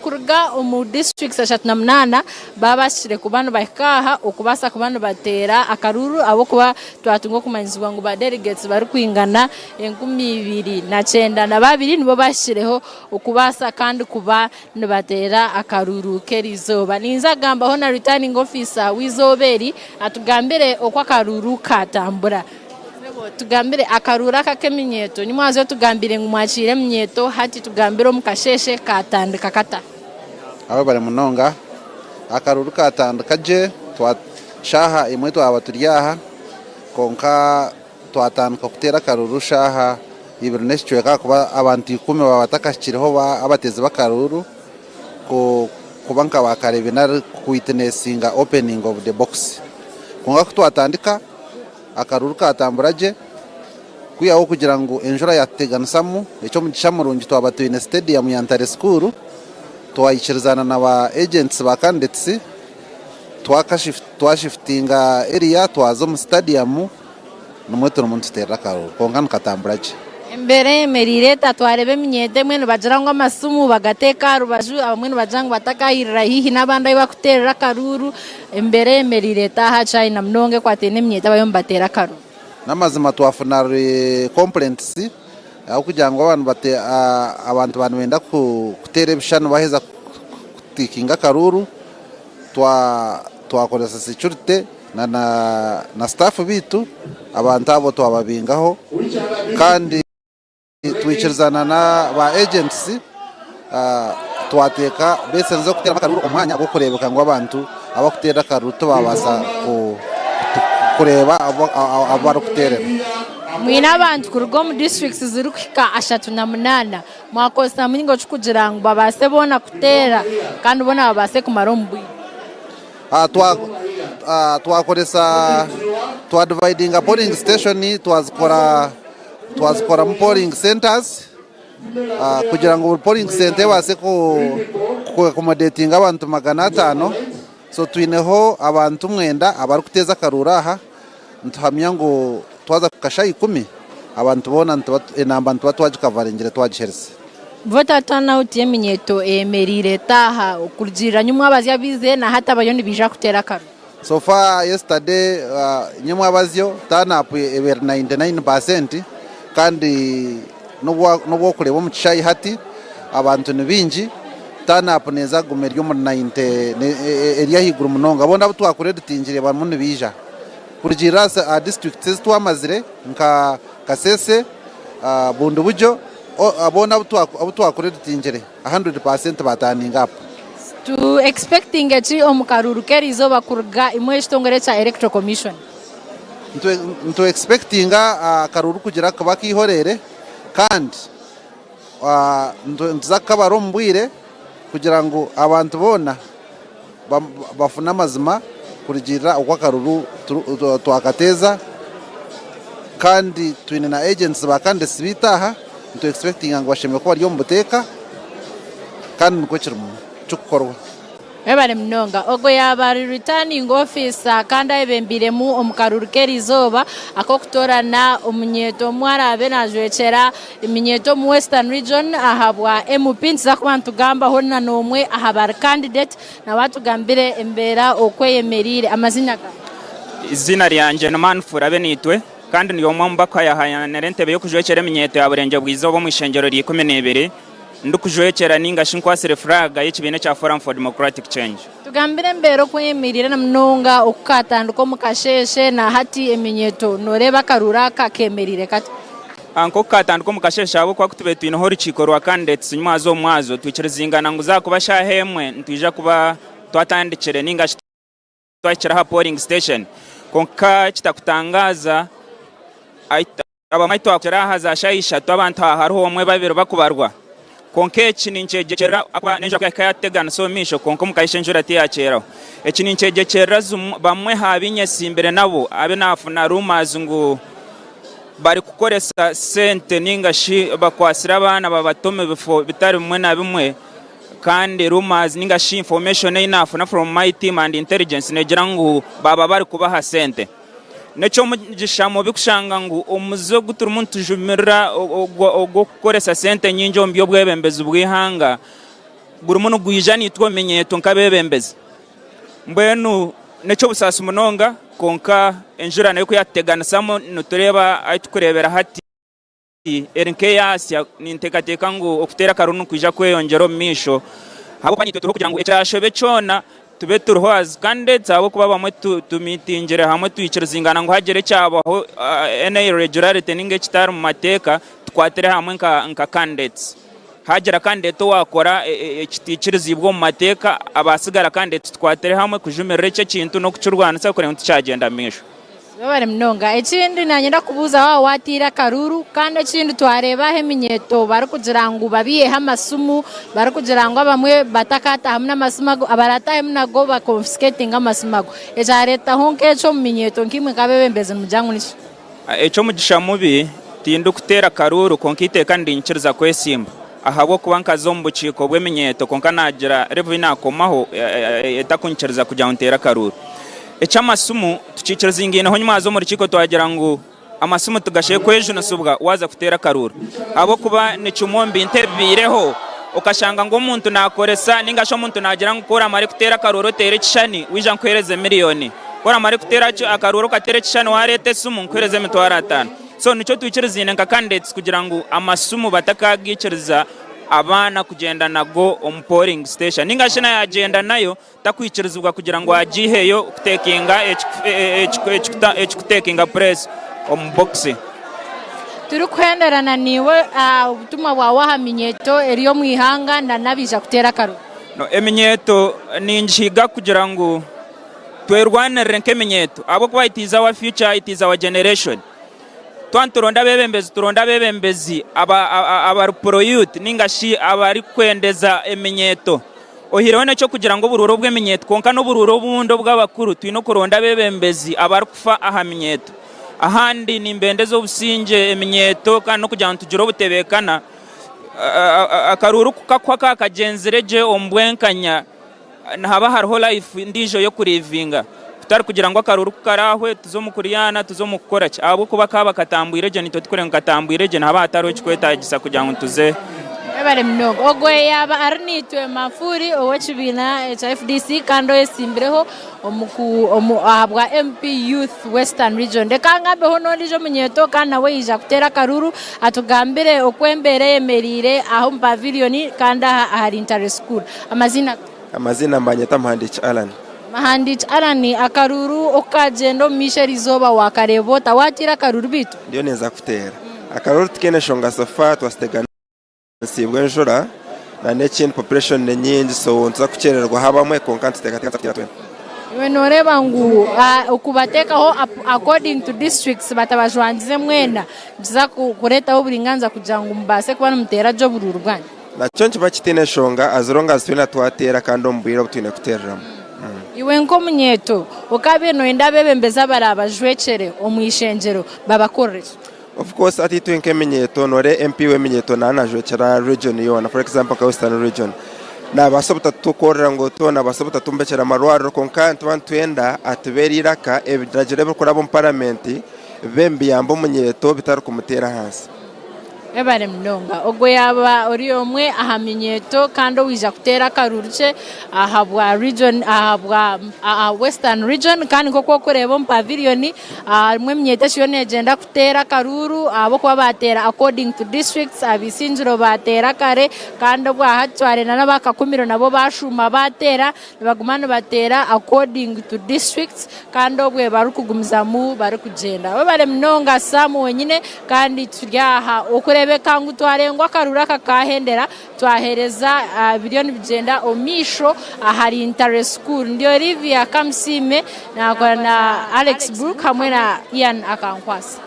kuruga omu disiturikiti 38 babaasire kuba nibahika aha okubaasa kuba nibateera akaruuru ahabw'okuba twatunga okumanyisibwa ngu ba delegates barikwingana 2092 nibo bahikireho okubaasa kandi kuba nibateera akaruuru k'eriizooba. Ninza kugambaho na returning officer w'eizooba eri atugambire oku akaruuru kaatambura. Tugambire akaruuru aka ak'eminyeeto nyimwaza otugambire ngu mwakiire eminyeeto hati tugambire omu kasheeshe kaatandika kata? Webare munonga. Akaruuru kaatandika gye shaaha emwe twaba turi aha kwonka Twatandika kuteera akaruuru shaaha ibiri n'ekicweka ahakuba abantu ikumi baaba batakahikireho abateezi b'akaruuru kuba nka baakareebi nari kuwitinesinga opening of the box. Kwonka ku twatandika, akaruuru kaatambura gye kwihaho okugira ngu enjura yaatuteganisamu, eky'omugisha murungi twaba twine stadium ya Ntare School, twaikirizana na ba agents ba candidates twashifutinga area twaza omu stadium. Nimwo turimu nituteerera akaruuru kwonka nikatambura gye. Embeera eyemereire eta? Twareeba eminyeeto emwe nibagira ngu amasimu bagateeka aha rubaju, abamwe nibagira ngu batakahirira haihi n'abandi ahu barikuteerera akaruuru. Embeera eyemereire eta aha China munonga ekwataine n'eminyeeto abariyo nibateera akaruuru? N'amazima twafuna complaints ahabw'okugira ngu abantu baaba nibenda kuteera ebishushani baheza kutikinga akaruuru, Twakoresa security na staff baitu abantu abo twababingaho kandi twikirizana na ba agents twateeka bases z'okuteeramu akaruuru omu mwanya gw'okureebeka ngu abantu abarikuteera akaruuru tibabaasa kureeba abu barikuteerera. Mwine abantu kuruga omu disiturikiti zirikuhika 38. Mwakozesa muringo ki kugira ngu babaase boona kuteera kandi boona babaase kumara omu bwire? Twakoresa twadivaidinga polling station twazikora twazikoramu polling centers kugira ngu buri polling center ebaase ku accommodatinga abantu 500 so twineho abantu mwenda abarikuteeza akaruuru aha. Nituhamya ngu twaza kuhika shaaha ikumi, abantu boona enamba nituba twagikavaringire twagiherize. Voter turnout y'eminyeeto eyemereire eta aha okurugiirira nyimwabazyo abaizire na hati abariyo nibaija kuteera akaruru? So far yesterday nyimwabazyo turn up ebaire 99% kandi n'obu orikureeba omu kishaayi hati abantu ni baingi, turn up neeza kuguma eri omuri 90 eri ahaiguru munonga. Boona abu twakureditingire barimu nibaija. Kurugiirira aha disiturikiti ezi twamazire nka Kasese, Bundibugyo, boona abu twakureditingire 100 paasenti baataninga apu. Tu expectinge ki omu karuuru k'eriizooba kuruga imwe ekitongore kya Electoral Commission? Nitu expectinga akaruuru kugira kuba akaihoreere kandi nituza kukabara omu bwire kugira ngu abantu boona bafune amazima kurugiirira oku akaruru twakateeza kandi twine na agents ba candidates baitu aha nitu expectinga ngu bashemereire kuba bari omu buteeka kandi nikwo kirimu kirikukorwa. Mwebare munonga. Ogwo yaaba ari returning officer kandi ayebembeiremu omu karuuru k'eriizooba ak'okutoorana omunyeeto omwe araabe naajwekyera eminyeeto omu Western Region ahabwa MP. Nituza kuba nitugambaho na n'omwe aha bari candidate nawe atugambire embeera oku eyemereire. Amaziina gaawe? Eiziina ryangye ni Manfura Benaitwe kandi ndi omwe omu bakuhayahayanira entebe y'okujwekyera eminyeeto ya Burengyerwa Bw'eizooba omu ishengyero rya 12. Ndikujwekyera ninga shi nkwatsire furaaga y'ekibiina ekya Forum for Democratic Change. Tugambire embeera oku eyemereire na munonga oku kaatandika omu kasheeshe na hati eminyeeto nooreeba akaruuru aka keemereire kata? Nk'oku kaatandika omu kasheeshe ahabw'okuba ku tubaire twineho orukiiko rwa candidates nyimwazo omu mwazo twikirizingana ngu zaakuba shaaha emwe nitwija kuba twatandikire ninga shi twahikire aha polling station kwonka kitakutangaaza Abamwe twakugyera aha za shaaha ishatu abantu aha hariho omwe babiri bakubarwa. Kwonka eki ninkyegyekyerera ahakuba n'enjura ku yahika yatuteganisa omu maisho kwonka omu kahisha enjura tiyakyeraho. Eki ninkyegyekyerera bamwe aha bi nyesimbire nabo abu naafuna rumours ngu barikukoresa sente ninga shi bakwatsire abaana babata omu bifo bitari bimwe na bimwe kandi rumours ninga shi information ei naafuna from my team and intelligence negira ngu baaba barikubaha sente. N'eky'omugisha mubi kushanga ngu omuze ogu turimu nitujumirira ogw'okukoresa sente nyingi omu by'obwebembezi bw'eihanga. gurimu nigwija naitwe omu minyeeto nk'abeebembezi. Mbwenu n'eky'obusaasi munonga kwonka enjura nayo ku yaatuteganisamu nitureeba ahu turikureebera hati eri nk'eyaasya. Ninteekateeka ngu okuteera akaruru nikwija kweyongyera omu maisho ahabw'okuba naitwe turiho kugira ngu ekiraashobe kyona tube turiho as candidates ahabw'okuba abamwe tumiitingire hamwe twikirizingana ngu hagira ekyabaho any irregularity ninga ekitari mu mateeka tukwatire hamwe nka candidates. Hagira candidate owakora ekitiikiriziibwe omu mateeka abasigara candidates tukwatire hamwe kujumirira ekyo ekintu n'okukirwanisa kureba ngu tikyagyenda mu maisho. Webare munonga. Ekindi nanyenda kubuuza waaba wataire akaruru kandi ekindi twareeba aha eminyeeto barikugira ngu babiiheho amasimu barikugira ngu abamwe batakatahamu n'amasimu ago abaratahemu nago ba confiscatinge amasimu ago. Ekyareetaho nk'ekyo omu minyeeto nkaimwe nk'abeebembezi nimugira ngu niki? Eky'omugisha mubi tindikuteera karuuru kwonka eiteeka nirinyikiriza kwesimba ahabw'okuba nkaza omu bukiiko bw'eminyeeto kwonka naagira level ei naakomaho etakunyikiriza kugira ngu nteere akaruuru. Eky'amasimu tukiikirizingiineho nyima omu rukiiko twagira ngu amasimu tigashemereire kwejunisibwa waaza kuteera akaruuru ahabw'okuba ni kimwe omu bintu ebibaireho okashanga ngu omuntu naakoresa nainga shi omuntu naagira ngu ku oramare kuteera akaruuru oteere ekishushani waija nkuheereze miriyoni. Ku oramare kuteera akaruuru okateera ekishushani waareeta esimu nkuheereze emitwaro ataano. So nikyo twikiriziine nka candidates kugira ngu amasimu batakagaikiriza abaana kugyenda nago omu polling station ninga shi na yaagyenda nayo takwikirizibwa kugira ngu agiiheyo kutekinga ekikutekinga place omu bokisi. Turikuhenderana naiwe obutumwa bwawe aha minyeeto eri omu ihanga na n'abaija kuteera akaruru. Eminyeeto ningihiga kugira ngu twerwanirire nk'eminyeeto ahabw'okuba it is our future, it is our generation. Twaba nituronda abeebembezi, turonde abeebembezi abari pro youth ninga shi abarikwendeza eminyeeto. Oihireho n'eky'okugira ngu oburuuru obw'eminyeeto kwonka n'oburuuru obundi obw'abakuru twine okuronda abeebembezi abarikufa aha minyeeto. Ahandi nimbendeza obusingye eminyeeto kandi n'okugira ngu tugire obutebeekana. Akaruuru ku kakuhwa kaakagyenzire gye omu bwenkanya, nihaba hariho life endiijo ey'okuriivinga kutari kugira ngu akaruuru ku karaahwe tuze omu kuryana tuze omu kukora ki ahabw'okuba kaaba katambwire gye naitwe tikureeba ngu katambwire gye nihaba hatariho ekikwetaagisa kugira ngu tuze. Webare munonga. Ogwo yaaba ari naitwe Manfuri ow'ekibiina ekya FDC kandi oyesimbireho omu ahabwa MP Youth Western Region. Reka ngambeho n'ondiijo omunyeeto kandi nawe yaija kuteera akaruuru atugambire oku embeera eyemereire aha omu pavilion kandi aha ahari Ntare School. Amaziina gaawe? Amaziina nibanyeta Muhandiiki Allan. Muhandiiki Allan, akaruuru oku kaagyenda omu maisho erizooba waakareeba ota? Waatiire akaruuru beitu? Ndiyo ninza kuteera. Akaruuru tikaine nshonga so far twasiteganisiibwe enjura na n'ekindi population ni nyingi so nituza kukyerererwaho abamwe kwonka nituteekateeka nituza kuteera twena. Iwe nooreeba ngu okubateekaho according to districts batabajwangize mwena nikiza kureetaho oburingaaniza kugira ngu mubaase kuba nimuteera gye oburuuru bwanyu? Nakyo nikiba kitaine nshonga as long as twena twateera kandi omu bwire obu twine kuteereramu. Iwe nk'omunyeeto, okaabaire nooyenda abeebembezi abaraabajwekyere omu ishengyero babakorere ki? Of course hati itwe nk'eminyeeto noreeba MP w'eminyeeto naaba najwekyera region yoona for example nka Western region nabaasa obutatukorera nguuto, nabaasa obutatumbekera amarwariro kwonka nituba nitwenda atubeere eiraka ebiragiro ebirikuraba omu paramenti bibe nibiyamba omunyeeto bitarikumuteera ahansi. Webare munonga. Ogwo yaaba ori omwe aha minyeeto kandi owaija kuteera akaruuru kye ahabwa region ahabwa aha Western region kandi nk'oku orikureeba omu pavilion harimu eminyeeto eriyo neegyenda kuteera akaruuru ahabw'okuba baateera according to districts ab'eisingiro baateera kare kandi obwahati twareeba n'abakakumiro nabo baashuuma baateera Nibaguma nibateera according to districts kandi obwe barikugumizamu barikugyenda. Webare munonga Sam wenyine kandi turi aha okurebeka ngu twarengwa akaruru aka kahendera twahereza biriyo nibigyenda omu maisho ahari Ntare school. Ndi Olivia Kamusiime nakora na Alex Brook hamwe na Ian Akankwasa.